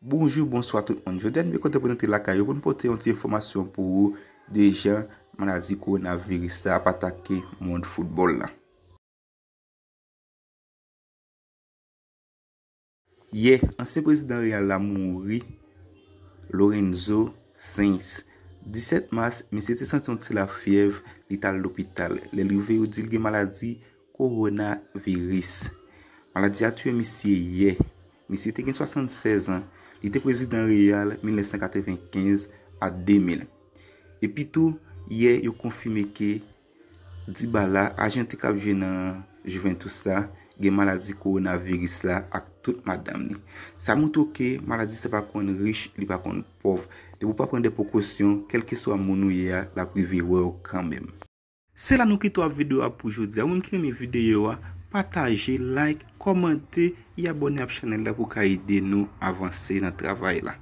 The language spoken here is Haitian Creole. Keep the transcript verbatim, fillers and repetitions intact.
Bonjou, bonswa tout moun. Jodi a nou byen kontan pou nou te lakay ou pou nou pote yon ti enfòmasyon pou ou de jan maladi kowonaviris sa ap atake mond foutbòl la. Yè, ansyen prezidan Real la mouri, Lorenzo Sainz. Disèt mas, misye te santi yon ti lafyèv, li t al lopital. Lè l rive, yo di l gen maladi kowonaviris. Maladi a tiye misye yè. Misye te gen swasannsèz an. Li te prezidan Real mil nèf san katrevenkenz a de mil. Epi tou, yè yo konfime ke Dybala, Ajantik k ap jwe nan Juventus la, gen maladi kowonaviris la ak tout madanm li. Sa montre w ke maladi sa pa konn rich, li pa konn pòv. Depi w pa pran de prekosyon, kèlkeswa moun ou ye a, l ap rive wè w kanmenm. Se la nou kite w ak videyo a pou jodi a. Ou menm ki renmen videyo a, pataje, like, kòmante e abòne ak chanèl la pou ka ede nou avanse nan travay la.